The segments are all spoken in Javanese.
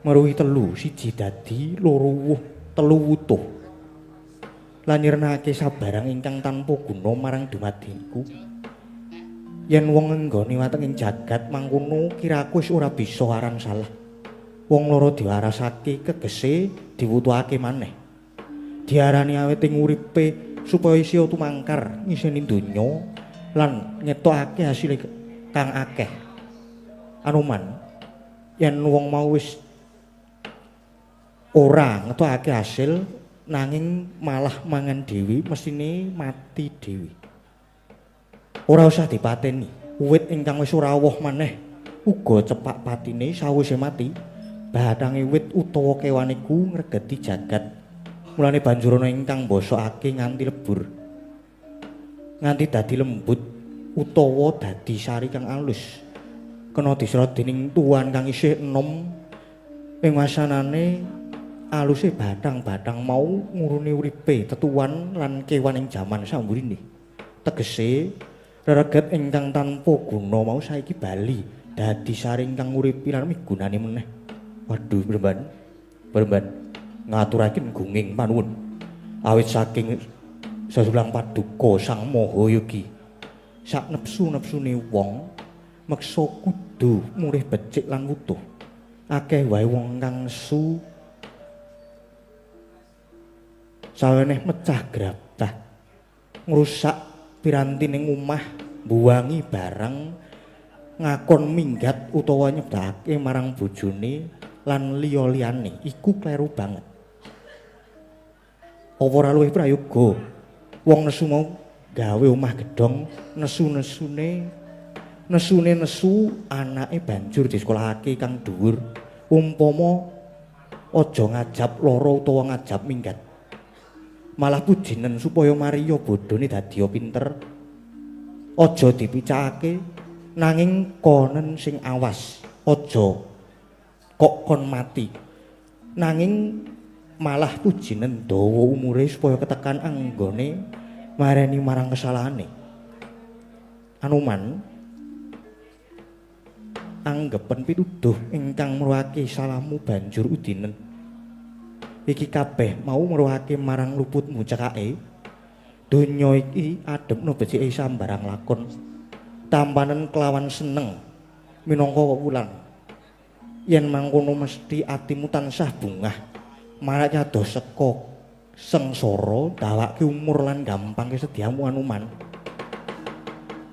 Meruhi telu, siji dadi, loro wuh, telu wutuh. Lan nyirnake sabarang ingkang tanpa guna marang dumadiku. Yen wong ngenggone weteng ing jagat mangkono kiraku wis ora bisa aran salah. Wong loro diwarasake kegese diwutuhake maneh. Diarani awit ing uripe supaya isih tumangkar ngiseni donya lan ngetokake hasile kang akeh. Anuman, yen wong mau wis ora ngetokake hasil nanging malah mangan dhewe mesine mati dhewe. Ora usah dipateni, wit ingkang wis ora woh maneh uga cepak patine sawise mati. Bathange wit utawa kewan iku ngregeti jagat. Mulane banjur ana ingkang mbosokake nganti lebur. Nganti dadi lembut utawa dadi sari kang alus. Kena diserot dening tuan kang isih enom ing wasanane aluse bathang-bathang mau nguruni uripe tetuan lan kewan ing jaman samburine. Tegese rereget ingkang tanpa guna mau saiki bali dadi sari ingkang nguripi lan migunani meneh. Waduh, Bremban. Bremban ngaturaken gunging panuwun. Awit saking sasulang paduka Sang Maha Yogi. Sak nepsu-nepsune wong meksa kudu murih becik lan wutuh. Akeh wae wong kang nesu saweneh mecah grabah, ngrusak piranti ning omah, mbuwangi barang, ngakon minggat utawa nyebake marang bojone lan liya-liyane. Iku kleru banget. Apa ora luwih prayoga wong nesu mau gawe omah gedhong, nesu-nesune nesune nesu anake banjur disekolahake kang dhuwur. Umpama aja ngajab lara utawa ngajab minggat, malah pujinen supaya mariya bodhone dadi pinter. Aja dipicakake nanging konen sing awas, aja kok kon mati, nanging malah pujinen dawa umure supaya ketekan anggone mareni marang kesalahane. Anuman, anggepen pituduh ingkang meruhake salahmu banjur udinen. Iki kabeh mau meruhake marang luputmu cekake. Donya iki adepno becike sambarang lakon. Tampanen kelawan seneng minangka wulan. Yen mangkono mesti atimu tansah bungah. Marak kados seka sengsara dawake umur lan gampang kesediamu Anuman.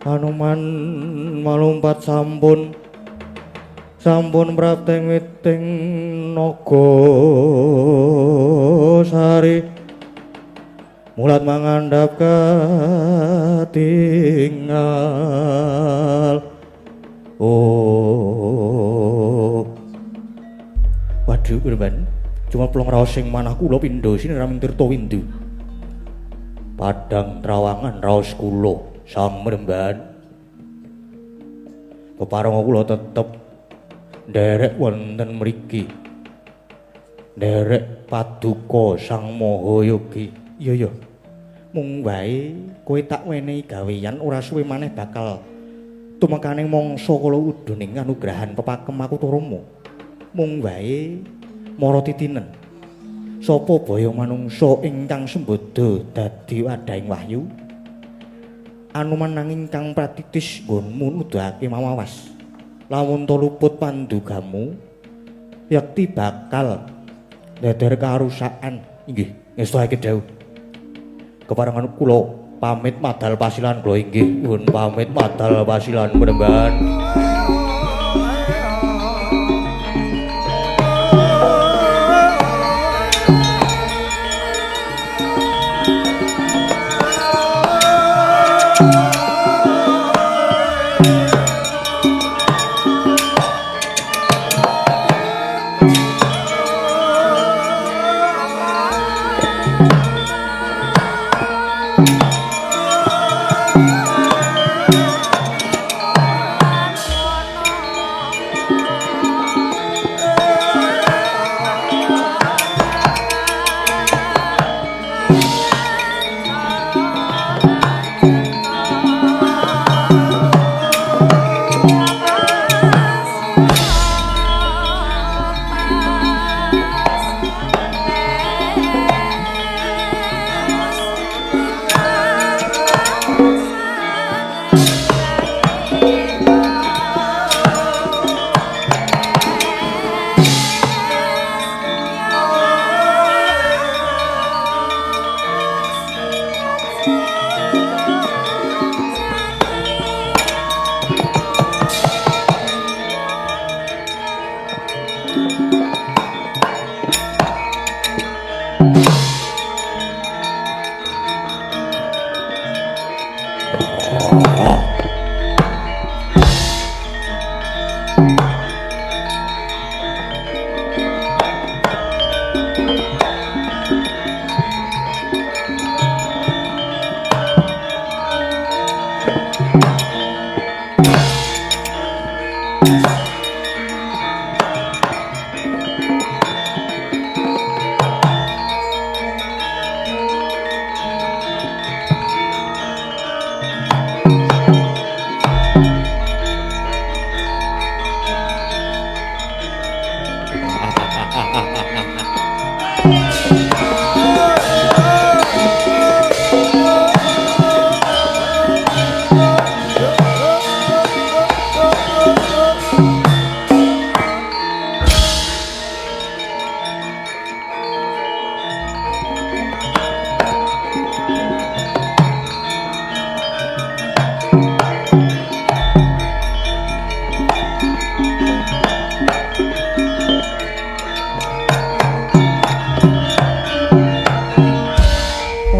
Anuman malumpat sampun sampun prapteng witing naga sari mulat mangandhap katingal. Oh, waduh Bremban, cuma plong raos sing manah kula pindha siniraming tirta windu. Padang trawangan raos kula Sang Bremban. Pepareng kula tetep nderek wonten mriki. Nderek paduka Sang Maha Yogi. Iya ya. Mung wae kowe tak wenehi gaweyan ora suwe maneh bakal tumekane mangsa kala uduning anugrahan pepakem aku Tarama. Mung wae mara titinen. Sapa baya manungsa ingkang sembada dadi wadhahing wahyu? Anuman nanging kang pratitis nggonmu nuduhake mawawas. Lamun to luput pandugamu yekti bakal ndeder karusakan. Inggih, ngestake dawuh. Keparengan kula pamit madal pasilan kula inggih, nyuwun pamit madal pasilan Bremban.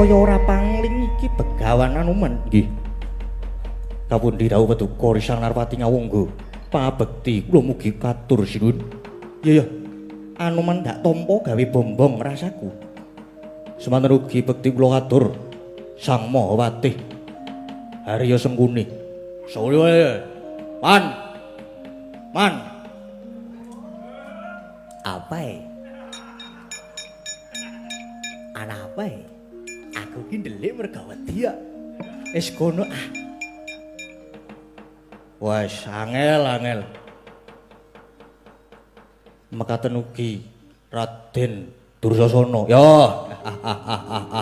Kaya ora pangling iki Begawan Anoman. Nggih. Kapundi dawuh paduka Sang Narpati Ngawangga. Pabekti kula mugi katur sinuwun. Iya ya. Anoman ndak tampa gawe bombong rasaku. Semanten ugi bekti kula katur Sang Maha Patih Harya Sengkuni. Sawe. Man. Man. Apa e? Ana apa e? Aku ki ndelik merga wedi kok. Wis kono ah. Wes angel angel. Mekaten ugi Raden Dursasana. Ya,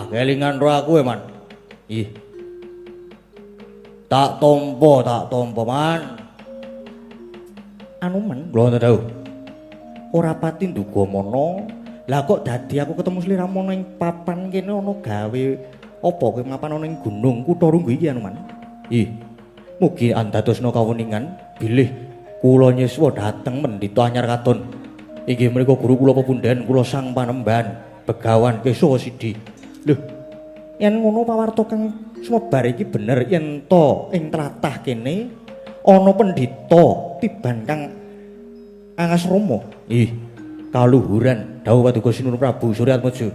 kelingan ro aku e, Man. Ih. Tak tampa, Man. Anoman, kula wonten dawuh. Ora pati nduga mana. Lah kok dadi aku ketemu sliramu ana ing papan kene ana gawe apa kowe mapan ana ing gunung Kutha Runggu iki Anoman. Ih. Mugi andadosna kawuningan bilih kula nyiswa dhateng mendhita anyar katon. Inggih menika guru kula pepundhen kula Sang Panembahan Begawan Kesawa Sidi. Lho, yen ngono pawarta kang sumebar iki bener yen to ing tlatah kene ana pendhita tiban kang angasrama. Ih, kaluhuran dawuh paduka Sinuwun Prabu Suryatmaja.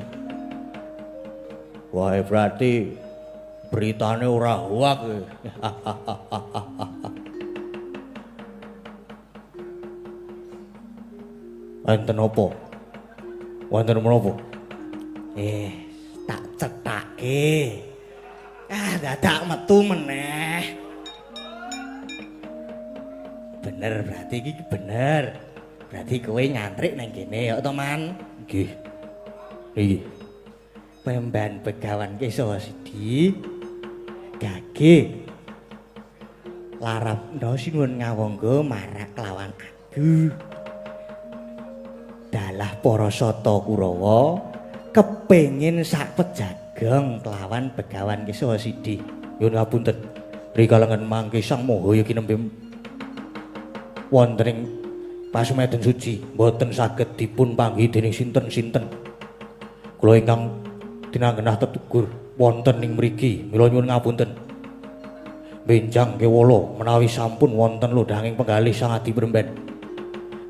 Wah, berarti beritane ora hoak. Wonten apa? Wonten menapa? Tak cethake. Ah, dadak metu meneh. Bener berarti iki bener. Berarti kowe nyantrik nang kene ya to, Man? Nggih. Nggih. Pemban Begawan Kesawa Sidi gage larapna sinuwun ngawangga marak lawan aku. Dalah para sata Kurawa kepengin sak pejagong kelawan Begawan Kesawa Sidi. Nyuwun ngapunten. Rikalengen mangke Sang Maha Yogi nembe wonten ing pasumedan suci mboten saged dipun panggihi dening sinten-sinten. Kula ingkang tinanggenah tetugur wonten ing mriki mila nyuwun ngapunten. Benjang kewala menawi sampun wonten lodhanging penggalih Sang Adi Bremben.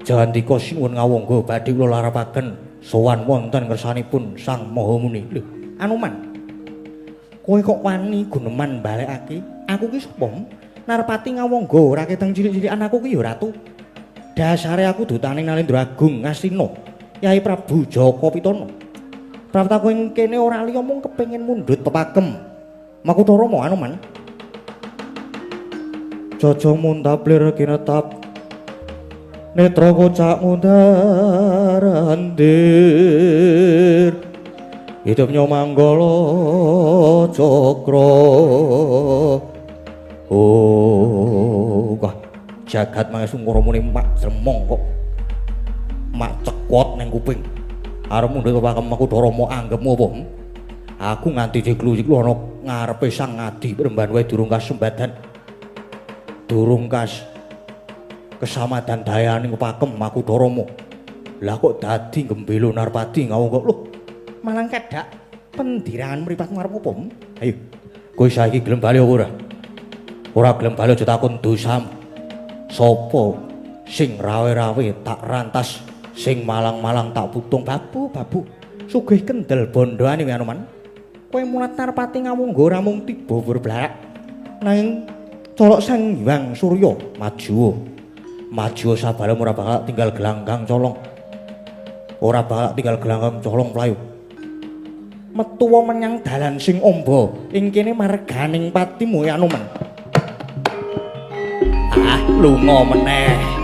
Jawandika sinuwun ngawangga badhe kula larapaken sowan wonten ngersanipun Sang Maha Muni. Lho, Anoman. Kowe kok wani guneman balekake? Aku ki sapa? Narpati Ngawangga ora ketang cilik-cilikan aku ki ya ratu. Dasare aku dutane Nalendra Agung Ngastina, Yai Prabu Jaka Pitana. Praptaku ing kene ora liya mung kepengin mundhut pepakem. Makutha Rama Anoman. Jaja mundhap lir kinetap netra kocak mundar andir hidupnya manggala cakra. Oh, wah, jagat mangesungkara muni mak jremong kok mak cekot ning kuping. Arep mundhut pepakem Makutha Rama anggepmu apa? Aku nganti jiklu-jiklu ana ngarepe Sang Adi Bremban wae durung kasembadan. Durung kas kesamadan dayaning pepakem Makutha Rama. Lah kok dadi gembelo Narpati ngawung kok. Loh, malang kedak pendirangan mripatmu arep apa? Ayo, kowe saiki gelem bali apa ora? Ora gelem bali aja takon dosamu. Sapa sing rawe-rawe tak rantas, sing malang-malang tak putung. Babu, babu. Sugih kendel bondone Anoman. Kowe mulat Narpati Ngawangga ora mung tiba berblarak, nanging colok Sang Hyang Surya maju. Maju sabalem ora bakal tinggal gelanggang colong. Ora bakal tinggal gelanggang colong mlayu. Metuwa menyang dalan sing amba ing kene marganing patimu ya Anoman. Ah, lunga meneh.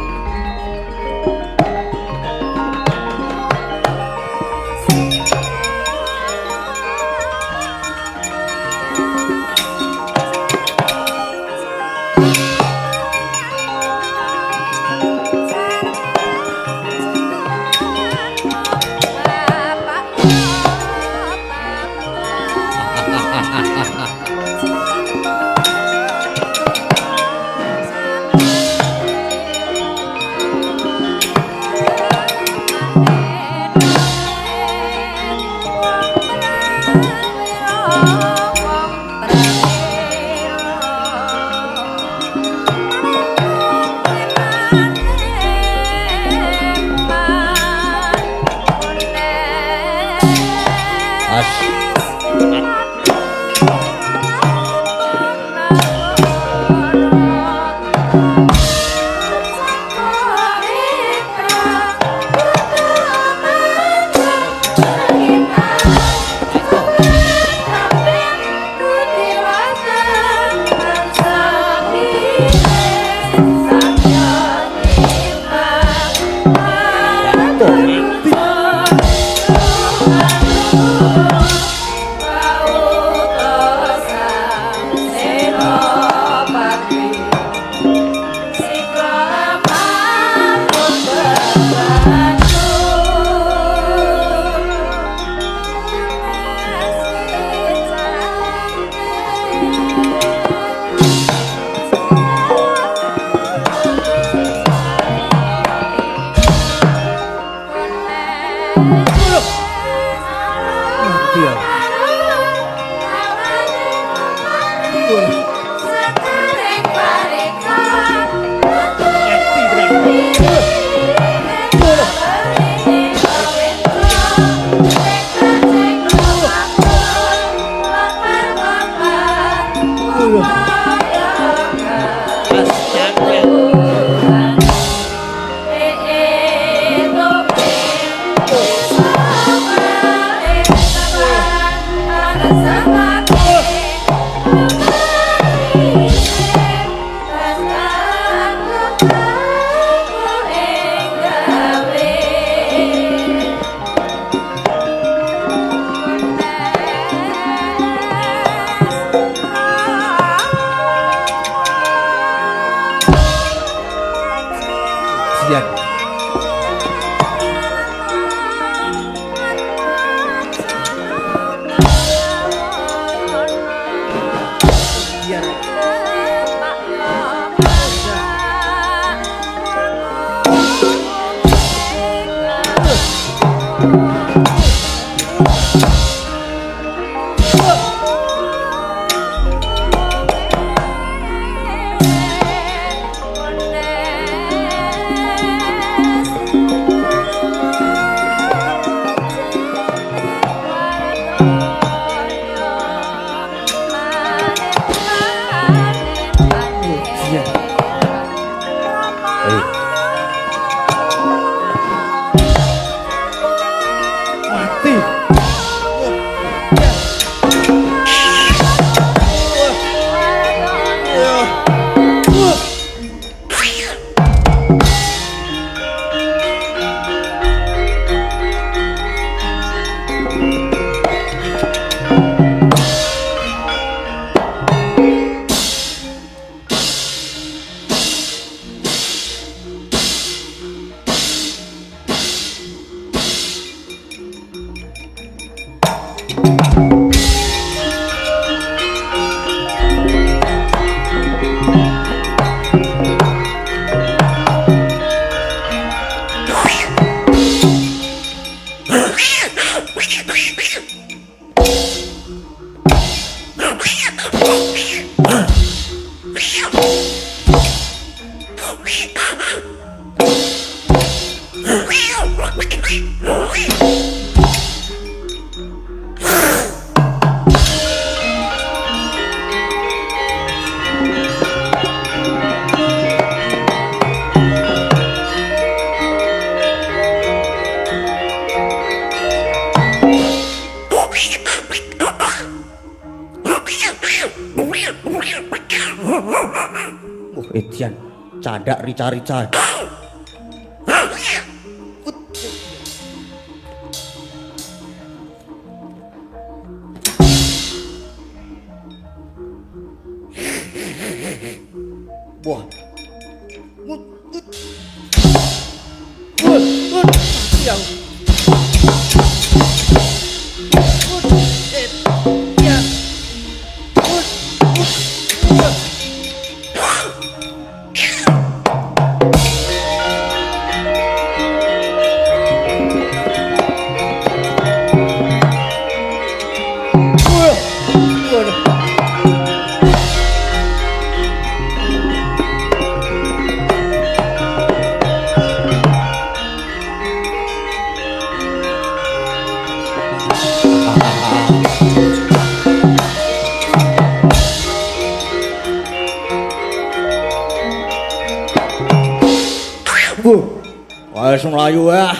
Wah, edian candak rica-rica. Wah. Wis mlayu ah.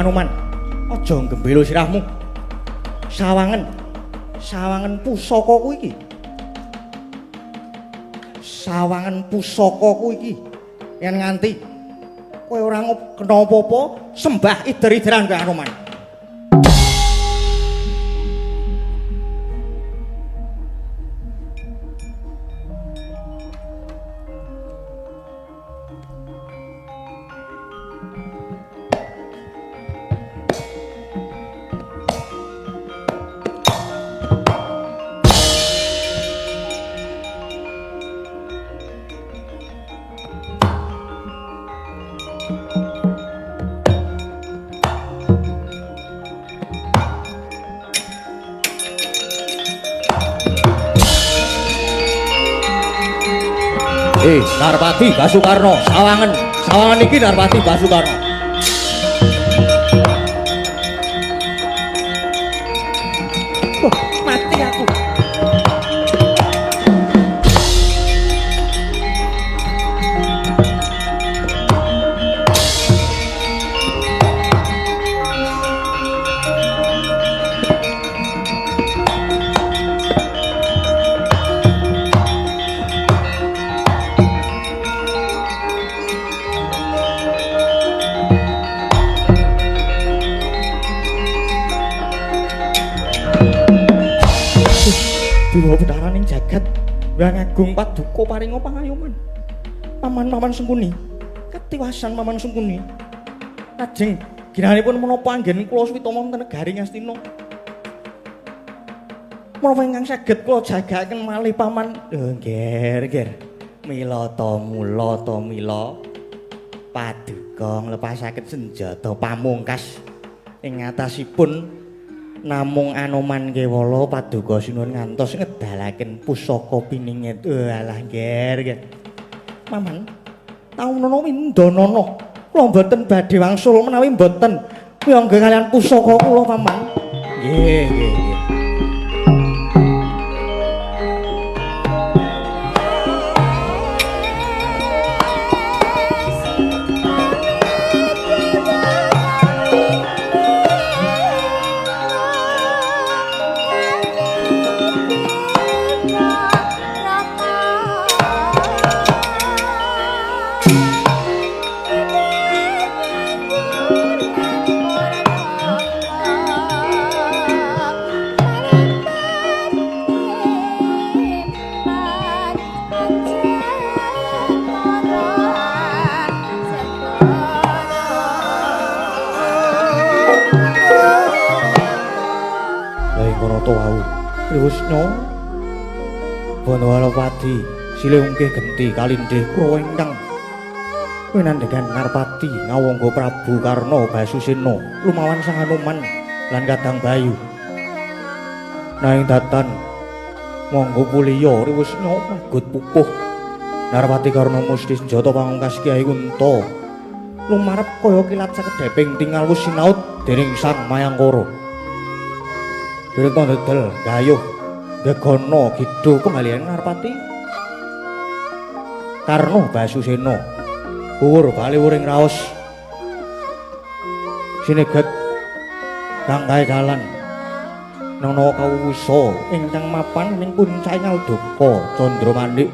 Anoman, aja nggembelo sirahmu. Sawangen, sawangen pusakaku iki. Sawangen pusakaku iki. Yen nganti kowe ora kena apa-apa, sembah ider-ideran kowe Anoman. Narpati Basukarno, sawangen, sawangen iki Narpati Basukarno. Wah, mati aku. Dewa Betaraning jagat Hyang Agung Paduka paringa pangayoman. Paman-paman Sengkuni, ketiwasan Paman Sengkuni. Lajeng ginanipun menapa anggen kula suwita wonten negari Ngastina. Menapa ingkang saged kula jagakaken malih paman? Lho, Nger, Nger. Mila ta mula ta mila paduka nglepasaken senjata pamungkas ing atasipun namung Anoman Kewala paduka sinuwun ngantos ngedalaken pusaka piningit. Alah, Nger, Nger. Paman, taunono windanana. Kula mboten badhe wangsul menawi mboten miyangga kaliyan pusaka kula, Paman. Nggih, nggih, nggih. Riwusna Banawalapati silih ungkih genti kalindih Kurawa ingkang winandhegan Narpati Ngawangga Prabu Karna Basusena lumawan Sang Hanuman lan Kadang Bayu. Nanging datan monggo puliya Riwusna magut pupuh Narpati Karna musti senjata pamungkas Kyai Kunta lumarep kaya kilat sakedheping tingal wus sinaut dening Sang Mayangkara. Birta ndedel gayuh gegana gidho kembalian Narpati Karna Basusena kuwur bali wuring raos sineget kang kae dalan nana kawusa ingkang mapan ning puncak Ngaldaka Candramanik.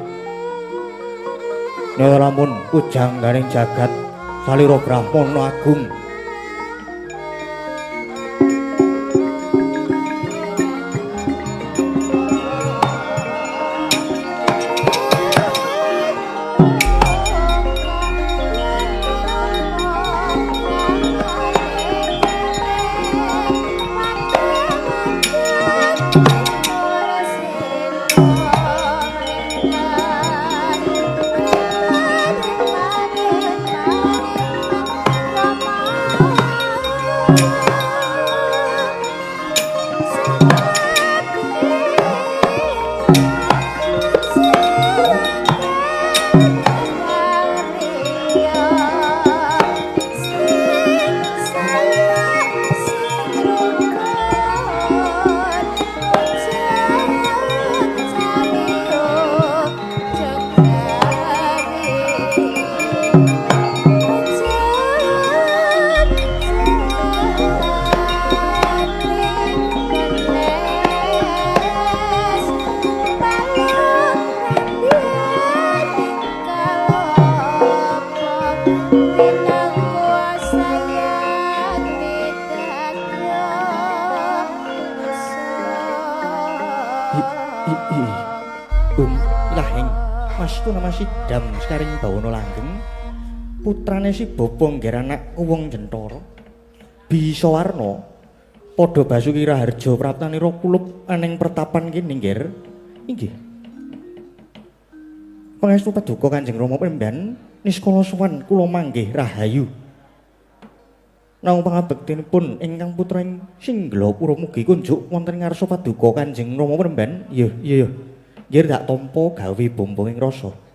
Naya lamun pujangganing jagat salira Brahmana agung. Sidam sekaring bawana langgeng putrane si bapa ngger anak wong Jentara bisa warna padha Basuki Raharja praptanira kulup aning pertapan kene ngger. Inggih pangestu paduka Kanjeng Rama Pemban niskala sowan kula manggih rahayu namung pangabektinipun ingkang putra ing Singglapura mugi kunjuk wonten ngarsa paduka Kanjeng Rama Pemban. Iya iya nggih tak tampa gawe bombong ing rasa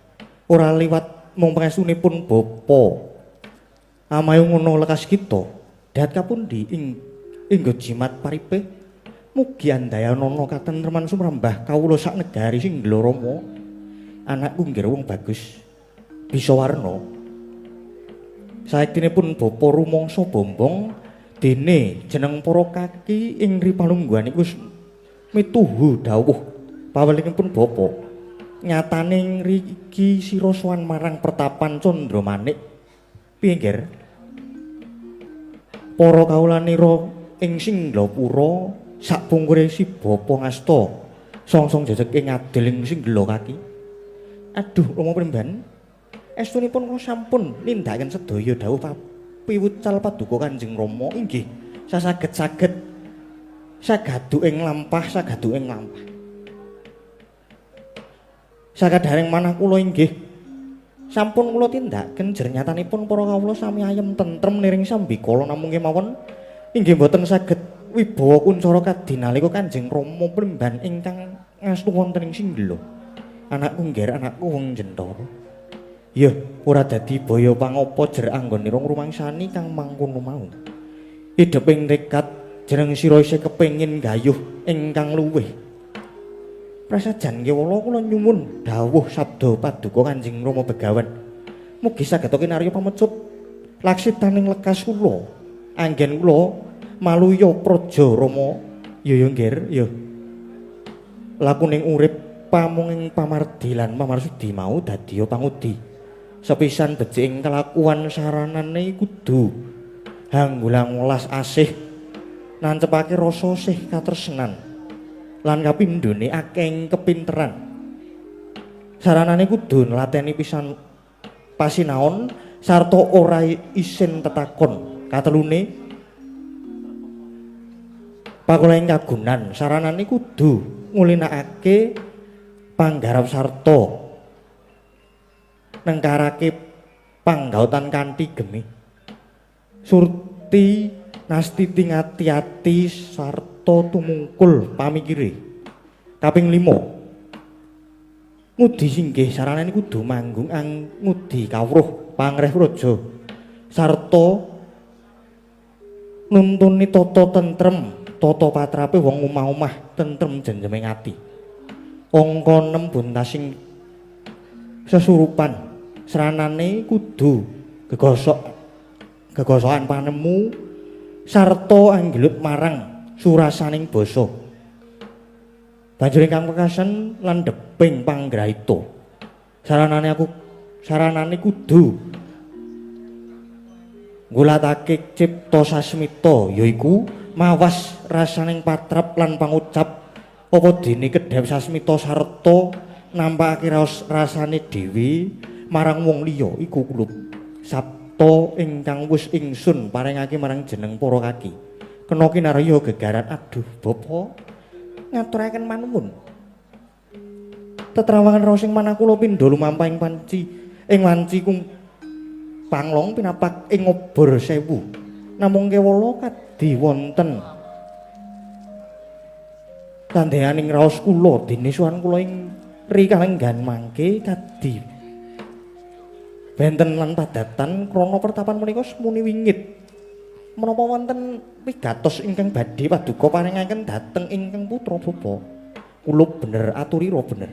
ora liwat mung pangestunipun bapa. Amayu ngono lekas kita dat kapundi ing inggo jimat paripe mugi andayanana katentreman sumrambah kawula sak negari Singgla Rama. Anakku nggih wong bagus bisa warna. Saektinipun bapa rumangsa bombong dene jeneng para kaki ing ripalungguhan iku mituhu dawuh pawelingipun bapa. Nyatane ngriki sira sowan marang pertapan Candramanik. Piye ngger? Para kawulanira ing Singglapura sakpungkure si bapa ngasta songsong jejeg ing adil ing Singgla kaki. Aduh Rama Pemban, estunipun kula sampun nindakaken sedaya dawuh piwucal paduka Kanjeng Rama. Inggih sasaged-saged sagadu ing lampah, sagadu ing lampah. Sakadaring manah kula inggih sampun kula tindakaken jernyatanipun para kawula sami ayem tentrem niring sambikala namung kemawon inggih boten saged wibawa kuncara kadhi nalika Kanjeng Rama Pemban ingkang ngastu wonten ing Singgla. Anakku ngger, anakku wong Jentara. Ya ora dadi baya pangapa jer anggonira ngrumangsani kang mangkono mau. Ideping tekad jeneng sira isih kepengin gayuh ingkang luwih. Prasajan kewala kula nyuwun dawuh sabda paduka Kanjeng Rama Begawan. Mugi saged kinarya pamecut laksitaning lekas kula. Anggen kula maluya praja Rama. Ya ya ngger, ya. Lakuning urip pamunging pamardi lan pamarsudi mau dadiya pangudi. Sepisan becik ing kelakuan saranane kudu hanggulang welas asih nancepake rasa sih katresnan lan kapindhone akeh kepinteran. Saranane kudu nglateni pisan pasinaon sarta ora isin tetakon. Katelune Pakuleng kagunan saranane kudu ngulinakake panggarap sarta nengkarake panggautan kanthi gemi. Surti nastiti ngati-ati sarta tumungkul pamikire. Kaping 5. Ngudi singgih saranane kudu manggung ngudi kawruh pangreh praja sarta nuntuni tata tentrem tata patrape wong omah-omah tentrem jenjeming ati. Angka 6 buntasing sesurupan sranane kudu gegosokan panemu sarta anggelut marang surasaning basa. Banjur ingkang pekasan landheping panggraita. Saranane kudu nggulatake cipta sasmita yaiku mawas rasaning patrap lan pangucap apa dene kedhep sasmita sarta nampakake raos rasane dhewe marang wong liya iku kulup sabta ingkang wis ingsun paringake marang jeneng para kaki. Kena kinarya gegaran aduh bapa ngaturaken manuwun. Tetrawangan raos ing manah kula pindha lumampah ing panci ing wanci kum panglong pinapak ing obor sewu namung kewala kadi wonten tandheaning raos kula dene suwan kula ing ri kalenggan mangke kadi benten lan padatan krana pertapan menika semuni wingit. Menapa wonten wigatos ingkang badhe paduka paringaken dhateng ingkang putra bapa? Kulup bener aturira bener.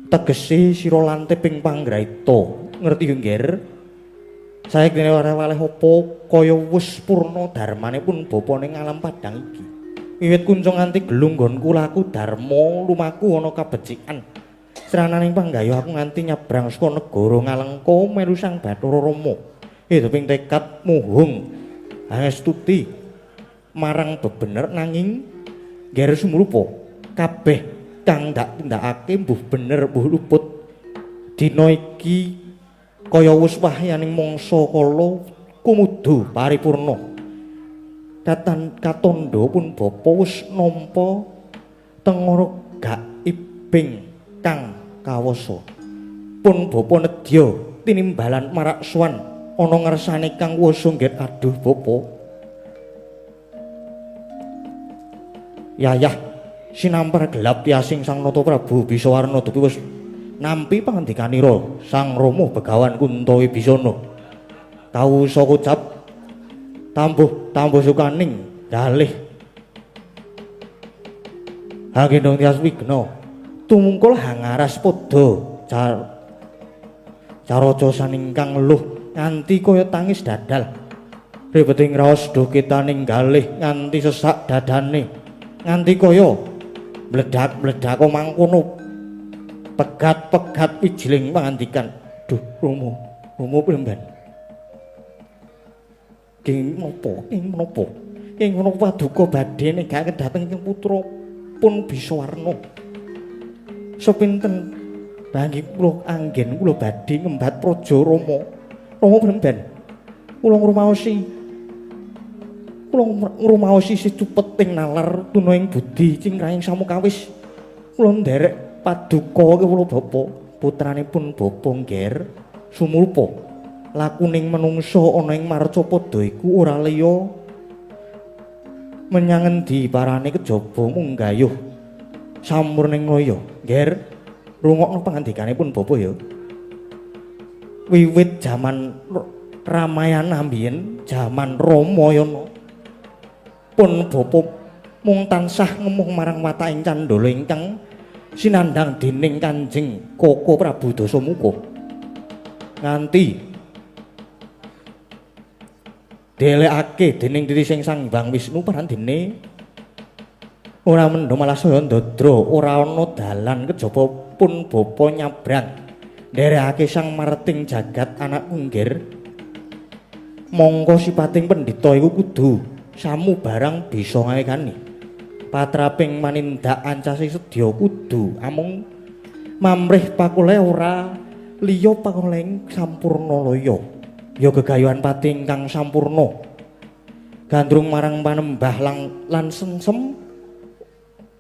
Tegese sira lantip ing panggraita. Ngerti yo, Ngger? Sayektine waleh apa kaya wis purna darmane pun bapa ning alam padhang iki. Wiwit kuncung nganti gelung nggonku laku dharma lumaku ana kabecikan. Srananing panggayuh aku nganti nyabrang saka negara Ngalengka melu Sang Bathara Rama. Hiduping tekad muhung hangestuti marang bebener nanging ngger sumrupa kabeh kang ndak tindakake mbuh bener mbuh luput. Dina iki kaya wis wahyaning mangsa kala kumudu paripurna. Katandha pun bapa wis nampa tengara gaibing kang kawasa. Pun bapa nedya tinimbalan marak sowan ana ngersane kang wasa nggih aduh bapa. Yayah sinampar gelap tiasing Sang Nata Prabu Bisawarna dupi wis nampi pangandikanira Sang Rama Begawan Kunta Wibisana. Kawusa kocap tambuh tambuh sukaning dalih hagendong tias wigna tumungkul hangaras padha caraca saningkang luh nganti kaya tangis dadal. Ribeting raos duh kitaning galih nganti sesak dadane nganti kaya mledak-mledak mangkono pegat-pegat wijiling pangandikan. Duh Rama, Rama pemben. Ing menapa? Ing menapa? Ing menapa paduka badhe negaken dhateng ing putra pun Bisawarna. Sepinten banggi kula anggen kula badhe ngembat praja Rama. Rama pemben. Kula ngrumaosi. Kula ngrumaosi secupeting nalar tuna ing budi cingkrahing samukawis. Kula nderek paduka kula bapa, putranipun bapa ngger sumrupa. Lakuning menungsa ana ing marcapada iku ora liya menyang endi parane kejaba mung gayuh samurning laya. Ngger, rungokno pangandikanipun bapa ya. Wiwit jaman Ramayana mbiyen, jaman Ramayana, pun bapa mung tansah ngemuh marang wataking candala ingkang sinandhang dening Kanjeng Koko Prabu Dasamuka. Nganti delekake dening titising Sang Hyang Wisnu parandene ora mendho malah saya ndadra ora ana dalan kejaba pun bapa nyabrang nderekake Sang Marting jagat anak nggir. Mongko sipating pendhita iku kudu samu barang bisa ngaekani. Patraping manindak ancase sedya kudu amung mamrih pakule ora liya pakoleng sampurna laya. Ya gegayuhan pati ingkang sampurna. Gandrung marang panembah lan sengsem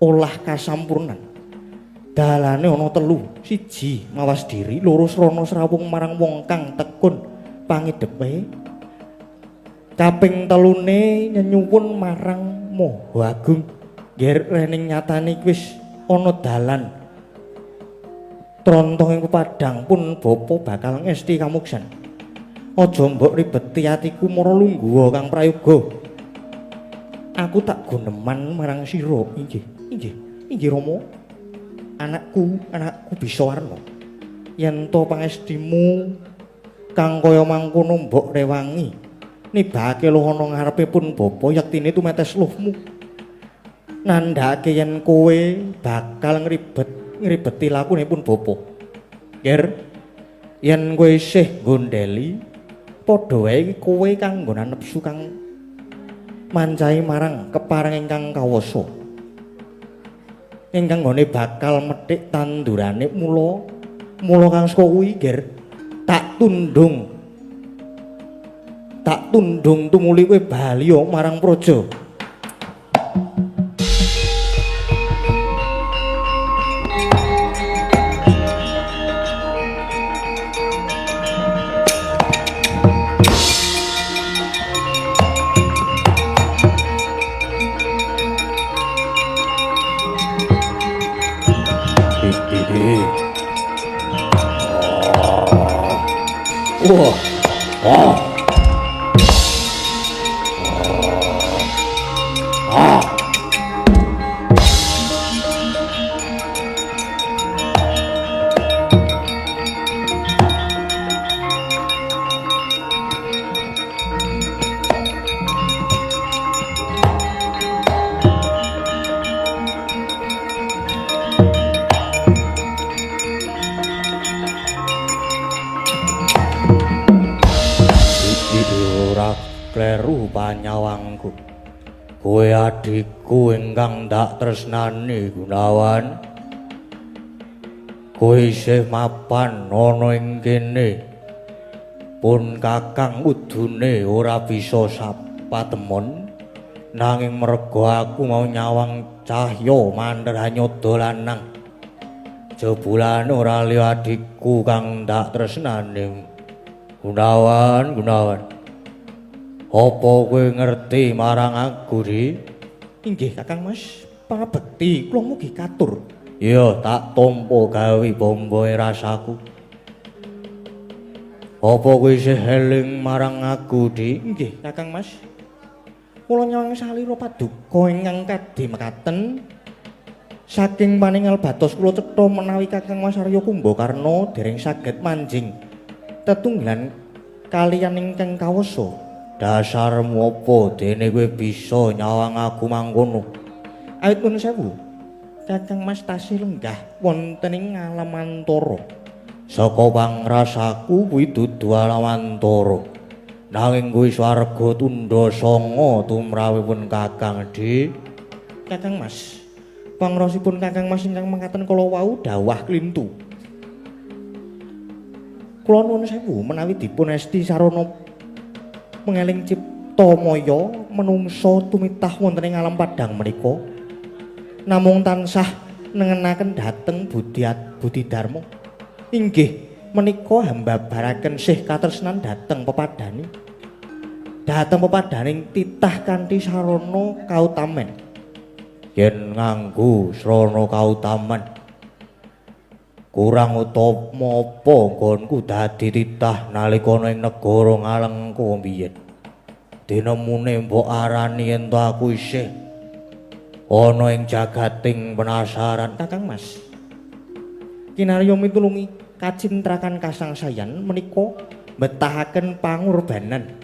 olah kasampurnan. Dalane ana telu, siji mawas diri, loro srana srawung marang wong kang tekun pangidepe. Kaping telune nyenyuwun marang Maha Agung. Ger rening nyatane wis ana dalan trontong ing pepadang pun bapa bakal ngesti kamuksan. Aja mbok ribeti atiku mara lungguha Kang Prayoga. Aku tak guneman marang sira. Inggih, inggih, inggih Rama. Anakku, anakku bisa warna. Yen to pangestimu kang kaya mangkono mbok rewangi, nibake luh ana ngarepe pun bapa yektine tumetes luhmu. Nandhake yen kowe bakal ngribeti lakune pun bapa. Ger, yen kowe isih gondeli, padha wae kowe kang nggonan nepsu kang mancahi marang kepareng ingkang kawasa. Ingkang nggone bakal methik tandurane mula kang saka kuwi Ger tak tundung tumuli kowe bali marang praja. Wah. Ah. Ah. Kleru panyawangku. Kowe adikku ingkang ndak tresnani Gunawan. Kowe isih mapan ana ing kene. Pun kakang udune ora bisa sapatemon. Nanging merga aku mau nyawang cahya mandhanyada lanang. Jebulane ora liya adikku kang ndak tresnani. Gunawan, Gunawan. Apa kowe ngerti marang aku, Ri? Inggih, Kakang Mas, pangabekti kula mugi katur. Iya, tak tampa gawe bomboe rasaku. Apa kowe isih eling marang aku, Ri? Inggih, Kakang Mas. Kula nyawang salira paduka ingkang kadhe mekaten. Saking paningal batos kula cetha menawi Kakang Mas Arya Kumbakarna dereng saged manjing tetunggilan kaliyan ingkang kawasa. Dasarmu apa dene kowe bisa nyawang aku mangkono? Awit nuwun sewu, Kakang Mas tasih lenggah wonten ing alam antara. Saka pangrasaku kuwi dudu alam antara. Nanging kuwi swarga tundha sanga tumrapipun Kakang Dik. Kakang Mas, pangrasipun Kakang Mas ingkang mekaten kala wau dawah klintu. Kula nuwun sewu menawi dipun esti sarana mengeling cipta maya menungsa tumitah wonten ing alam padhang menika namung tansah nengenaken dhateng budi dharma. Inggih menika hambabaraken sih katresnan dhateng pepadhane, dhateng pepadhaning titah kanthi sarana kautamen. Yen nganggo srana kautaman kurang utama apa nggonku dadi titah nalika ana ing negara Ngalengka mbiyen. Dinemune mbok arani yen to aku isih ana ing jagating penasaran. Kakang Mas, kinarya mitulungi kacintrakan kasangsayan menika mbetahaken pangorbanan.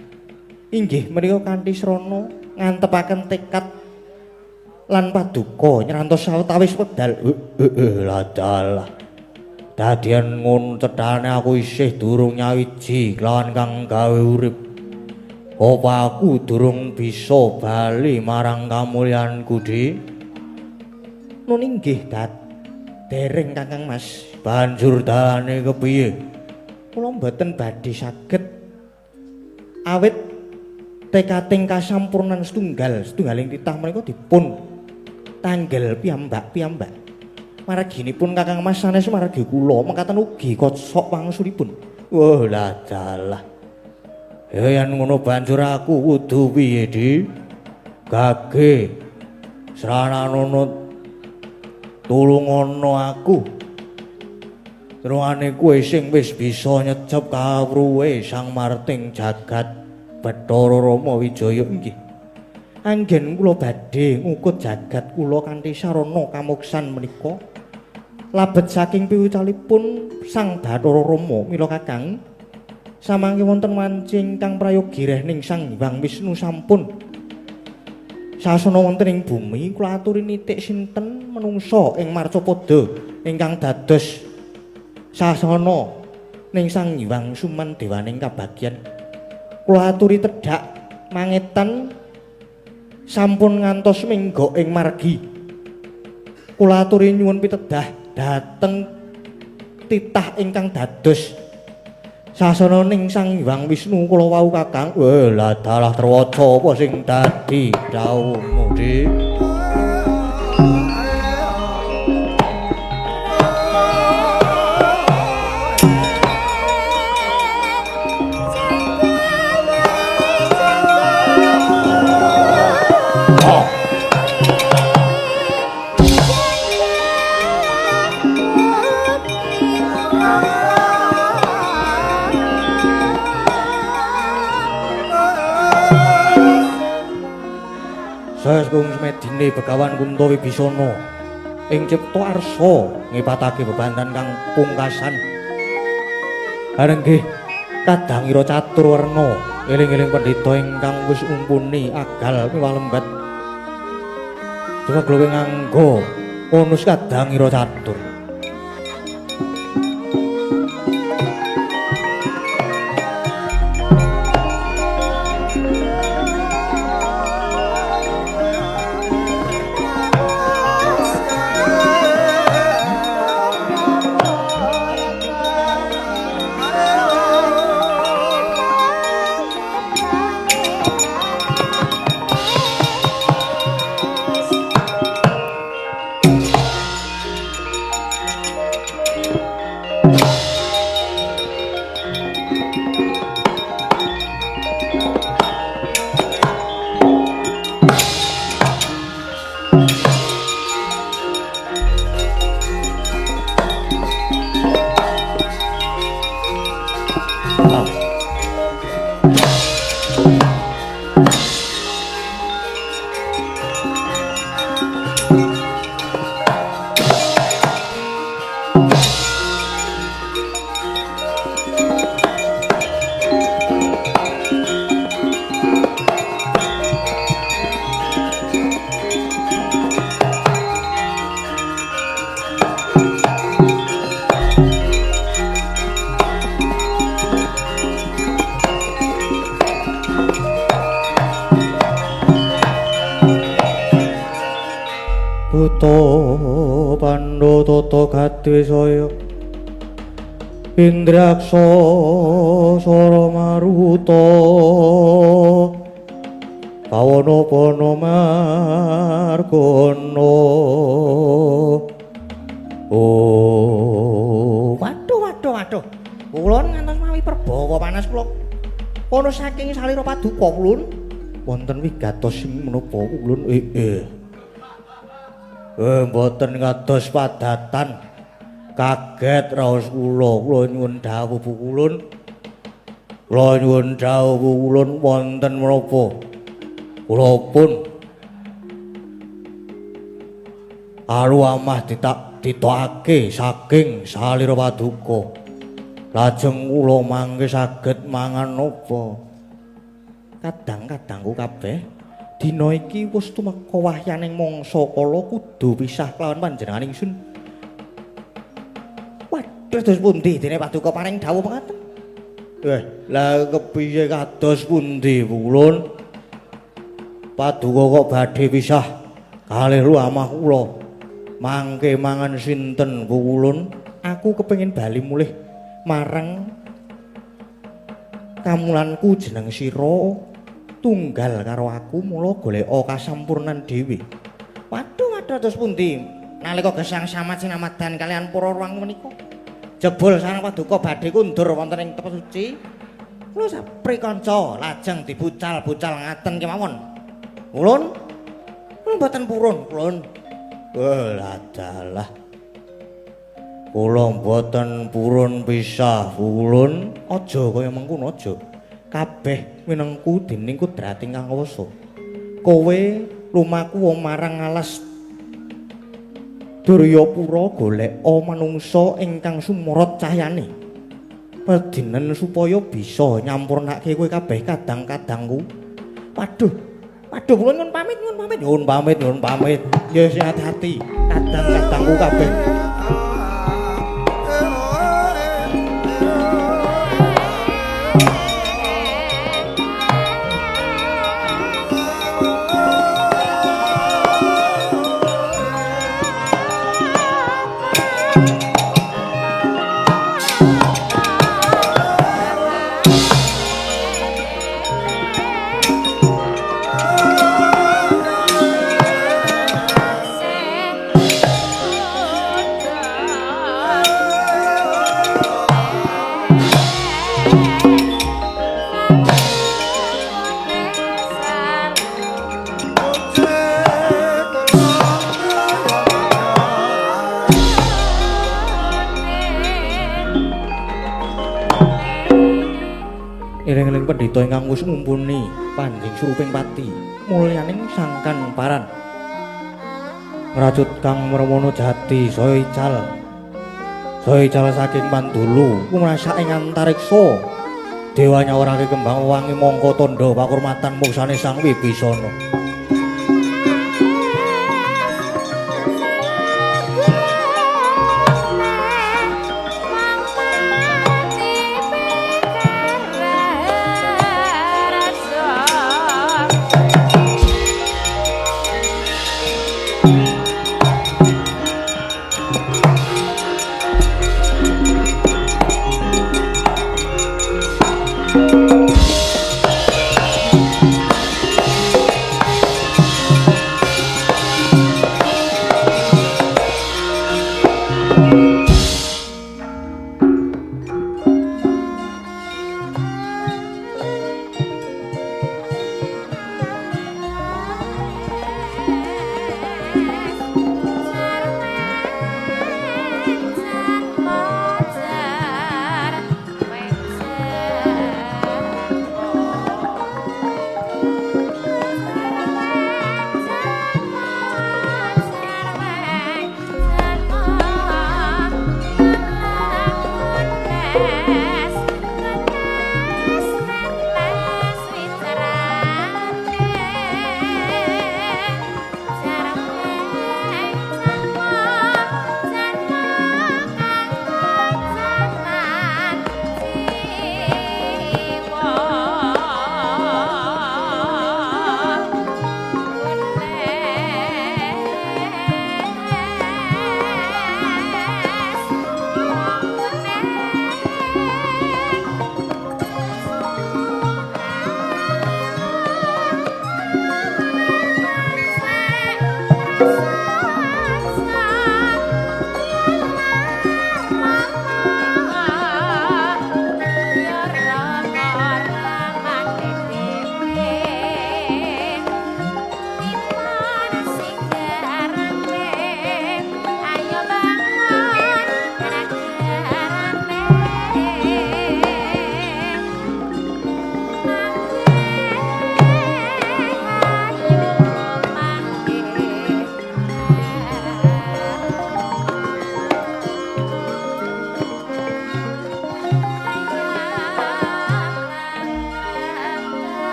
Inggih menika kanthi srana ngantepaken tekad lan paduka nyrantos sawetawis wekdal. Ladalah. Dadian ngono cethane aku isih durung nyawiji kelawan kang gawe urip. Apa aku durung bisa bali marang kamulyanku, Dik? Nun inggih, Dat. Dereng Kakang Mas. Banjur dalane kepiye? Kula mboten badhe saged awit Tekating kasampurnan setunggal setunggaling titah menika dipun tanggel piyambak-piyambak. Marginipun Kakang Mas sanes margi kula mekaten ugi kosok wangsulipun. Wah, lah dalah. Ya yen ngono banjur aku kudu piye, Di? Gage srananono tulungono aku. Terungane kowe sing wis bisa nyecep kawruhe Sang Marting jagat Bathara Rama Wijaya inggih. Anggen kula badhe ngukut jagat kula kanthi sarana kamuksan menika labet saking piwucalipun Sang Bathara Rama. Mila Kakang samangke wonten wanci ingkang prayogi rehning Sang Hyang Wisnu sampun sasana wonten ing bumi, kula aturi nitik sinten menungsa ing marcapada ingkang dados sasana ning Sang Hyang Suman dewaning kabagyan. Kula aturi tedhak mangetan sampun ngantos mingga ing margi. Kula aturi nyuwun pitedah dhateng titah ingkang dados sasana ning Sang Hyang Wisnu kula wau Kakang. Weh, lah dalah terwaca apa sing dadi dawuhmu, Dik? Saeskung semedine Begawan Kunto Wibisana ing cipta arsa ngipatake bebantan kang pungkasan. Harenggih kadangira catur werna eling-eling pendhita ingkang wis umpuni agal miwah lembat. Jemeglo nganggo onus kadangira catur. Buta pandha tata kadwisaya Indraksa sara maruta pawana pana margana. Oh, waduh waduh waduh. Kula ngantos mawi perbawa panas kula. Ana saking salira paduka kula wonten wigatos sing menapa kula? Mboten kados padatan. Kaget raos kula. Kula nyuwun dawuh Bu Kulun. Kula nyuwun dawuh Bu Kulun wonten menapa? Kula pun alu amah ditokake saking salira paduka. Lajeng kula mangke saged mangan napa? Kadang-kadangku kabeh dina iki wis tumeka wahyaning mangsa kala kudu pisah kelawan panjenengan ingsun. Waduh, dos pundi dene paduka paring dawuh mekaten? Lah kepiye kados pundi Kulun? Paduka kok badhe pisah kalih luamah kula. Mangke mangan sinten Kulun? Aku kepengin bali mulih marang kamulanku jeneng sira. Tunggal karo aku mula goleka kasampurnan dhewe. Waduh, waduh terus pundi? Nalika gesang samat sinamadan kalian para ruang menika. Jebul sareng paduka badhe kundur wonten ing tempat suci. Kula saprikanca lajeng dibucal-bucal ngaten kemawon. Ulun kula mboten purun, ulun. Wah, kula mboten purun pisah, ulun. Aja kaya mengkono aja. Kabeh winengku dening kudrat ingkang kuwasa. Kowe lumaku marang alas Duryapura goleka manungsa ingkang sumorot cahyane. Pedinen supaya bisa nyampurnake kowe kabeh kadang-kadangku. Waduh, waduh kula nyuwun pamit, nyuwun pamit, nyuwun pamit, nyuwun pamit. Ya sing hati-hati, kadang-kadangku kabeh. Eling-eling pendhita ingkang wis ngumpuni panjing suruping pati mulyaning sangkan paran ngracut kang mermono jati saya ical saking pandulu kumrasak ing antariksa dewa nyawarake kembang wangi mangka tandha pakurmatan moksane Sang Wibisana.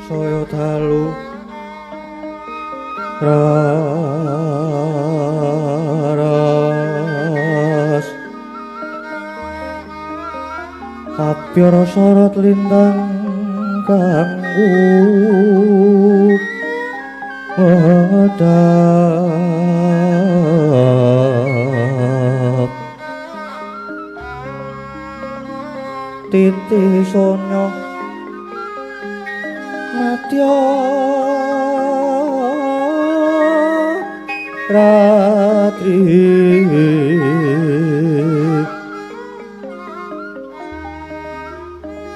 Saya dalu raras kapyara sorot lintang kanggo Medhap titi sonya madya ratri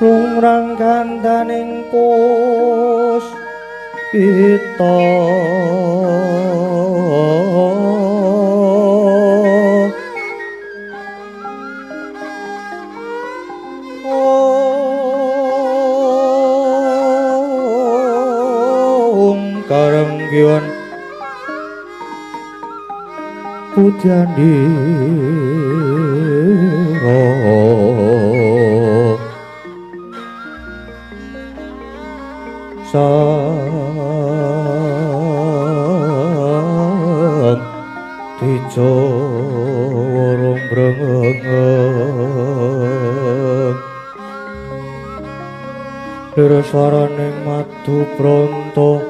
lumrang kandaning puspita Om karenggiwan putyanira sang dijo warung brengeng lir swaraning madu pronto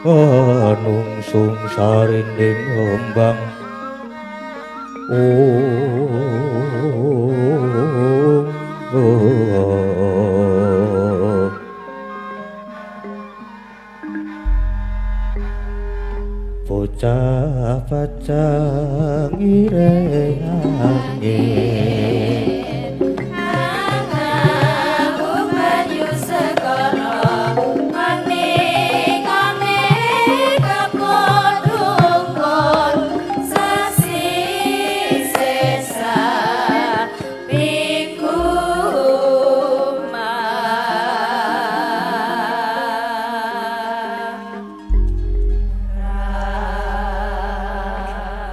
anungsung sarinding embang. Om bocah pacang ireng angin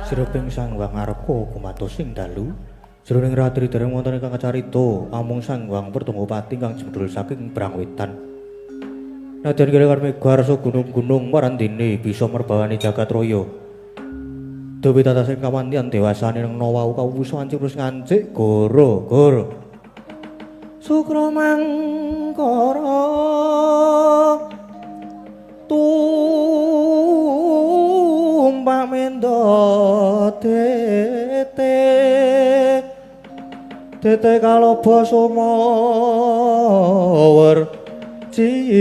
Sireping Sang Hyang Ngareka gumados ing dalu jroning ratri dereng wonten ingkang kacarita amung Sang Hyang Pertunggapati kang jemdul saking Brangwetan. Nadyan kene mega arsa gunung-gunung marandene bisa merbawani jagat raya. Dewi tatasing kawantian dewasane nang wau kawusa ancik terus ngancik goro-goro. Sukra mangkara tumpak mendo tete tete kaloba sumawer cita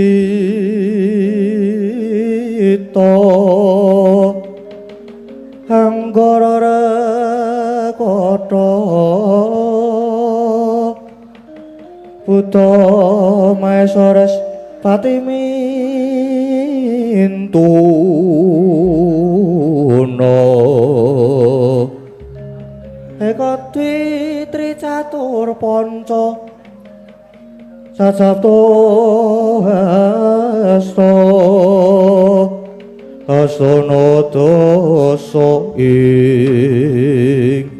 anggara rekata buta maesores pati mintuna eka dwi tri catur panca sasabta hasta asana dasa ing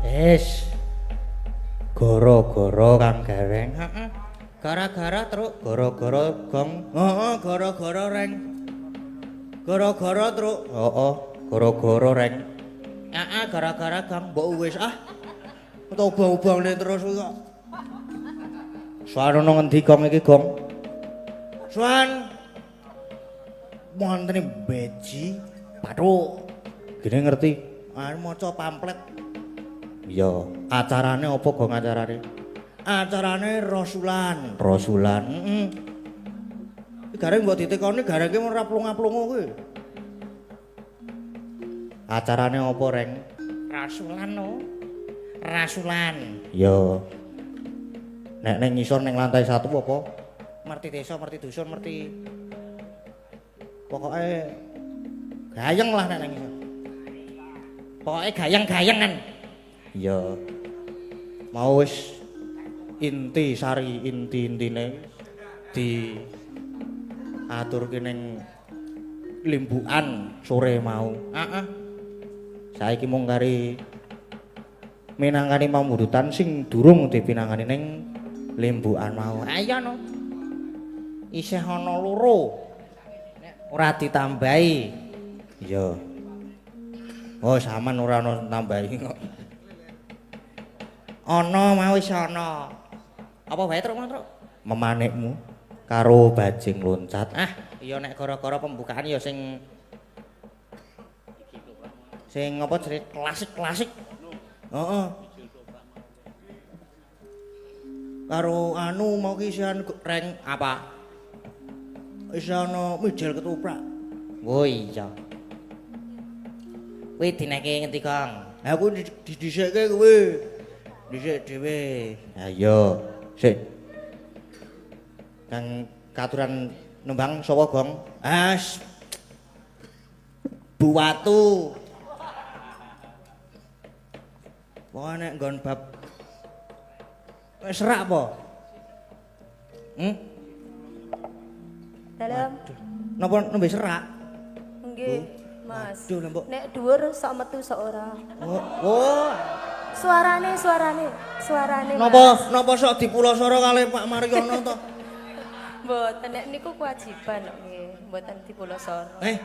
Wis. Gara-gara Kang Gareng. Heeh. Gara-gara truk, gara-gara gong. Heeh, gara-gara reng. Gara-gara truk. Heeh, gara-gara reng. Heeh, gara-gara gong. Mbok wis ah. Obong-obongne terus kuwi kok. Suwan ana ngendi gong iki, Gong? Suwan. Wontene beji bathuk. Gene ngerti. Ah, maca pamflet. Iya, acarane apa Gong acarane? Acarane Rasulan. Rasulan. Heeh. Gareng mbok ditekoni garenge ora plunga-plungu kuwi. Acarane apa, Reng? Rasulan no. Rasulan. Iya. Nek ning ngisor ning lantai 1 apa? Merti desa, merti dusun, merti. Pokoke gayeng lah nek ning ngisor. Pokoke gayeng-gayengan. Iya. Mau wis inti sari inti-intine di aturke ning limbukan sore mau. Heeh. Saiki mung kari minangkani pamundhutan sing durung dipinangkani ning limbukan mau. Ayo no. Isih ana loro. Nek ora ditambahi. Iya. Oh, sampean ora ana tambahi kok. Ana mau wis ana. Apa wae truk, Truk? Memanikmu karo bajing loncat. Ah, iya nek gara-gara pembukaan ya sing sing apa jenenge klasik-klasik. Heeh. Karo anu mau ki isian reng apa? Isih ana mijil ketoprak. Oh iya. Kuwi dineke ngendi, Kang? Ha kuwi didhisikke kuwi. Dhisik dhewe. Ha iya, sik. Kang katuran nembang sapa, Gong? As. Bu Watu. Pokoke nek nggon bab wis serak apa? Hmm? Dalem. Napa nembe serak? Nggih, Mas. Waduh, mbok. Nek dhuwur sok metu sok ora. Oh, oh. Suarane, suarane, suarane. Napa napa sok dipulosoro kalih Pak Maryono to? Mboten, nek niku kewajiban kok nggih, mboten dipulosoro. Eh.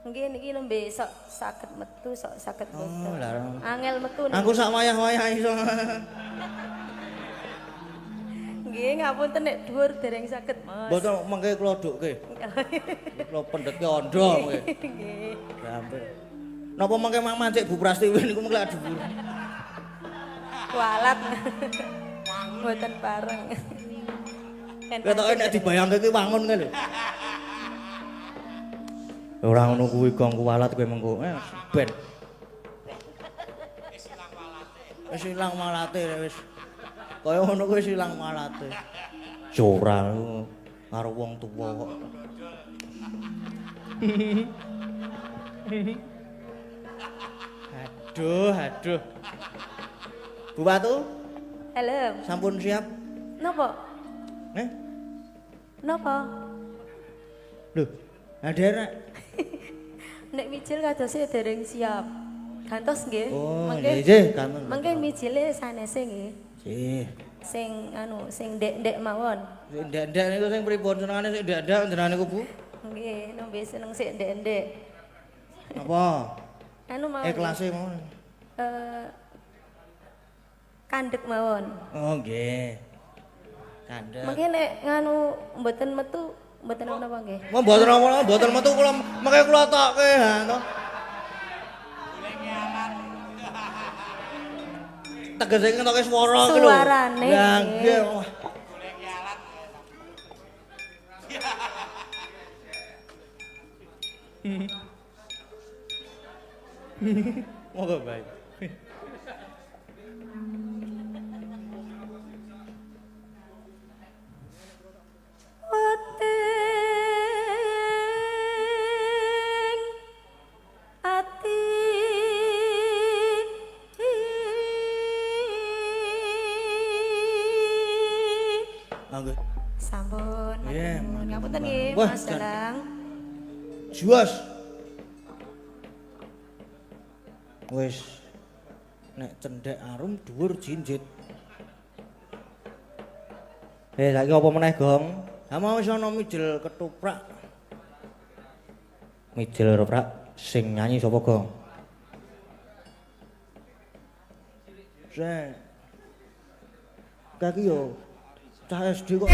Nggih niki nembe sok saged metu, sok saged mboten. Oh, lha. Angel metu. Aku sak wayah-wayah iso. Nggih, ngapunten nek dhuwur dereng saged, Mas. Mboten mengke kula dhukke. Kula pendhetke andha mengke. Nggih. Gampil. Napa mengke mang mancik Bu Prastiwi niku mengke lak dhuwur. Kualat. Mboten pareng. Ketoke nek dibayangke kuwi wangun kae lho. Ora ngono kuwi Gong, kuwalat kowe mengko. Ben. Wis ilang walate. Wis ilang walate wis. Kaya ngono kuwi wis ilang walate. Ora karo wong tuwa kok. Aduh, aduh. Bu Watu? Halo. Sampun siap? Napa? Eh? Napa? Lho, hadir. Nek mijil kadose dereng siap. Gantos nggih. Oh, nggih, gantos. Mangke mijile sanese nggih. Nggih. Sing anu, sing ndek-ndek mawon. Sing ndek-ndek niku sing pripun senengane sing ndek-ndek jenengan niku, Bu? Nggih, nembe seneng sing ndek-ndek. Napa? Anu mawon. Klase mawon. Kandhek mawon. Oh, nggih. Kandhek. Mangke nek nganu mboten metu mboten napa nggih? Wah, mboten napa, mboten metu kula mangke kula tokke ha to. Tegese ngetoke swara ki lho. Suarane. Lah nggih. Goleki alat. Monggo bae. Weting ati Monggo. Sampun. Nggih, Ngapunten nggih, Wah, Mas Dalang. Juas. Wis nek cendhek arum dhuwur jinjit. Saiki apa meneh, Gong? Ha mau wis ana mijil ketoprak. Mijil ketoprak sing nyanyi sapa, Gong? Sek. Kaki yo cah SD kok.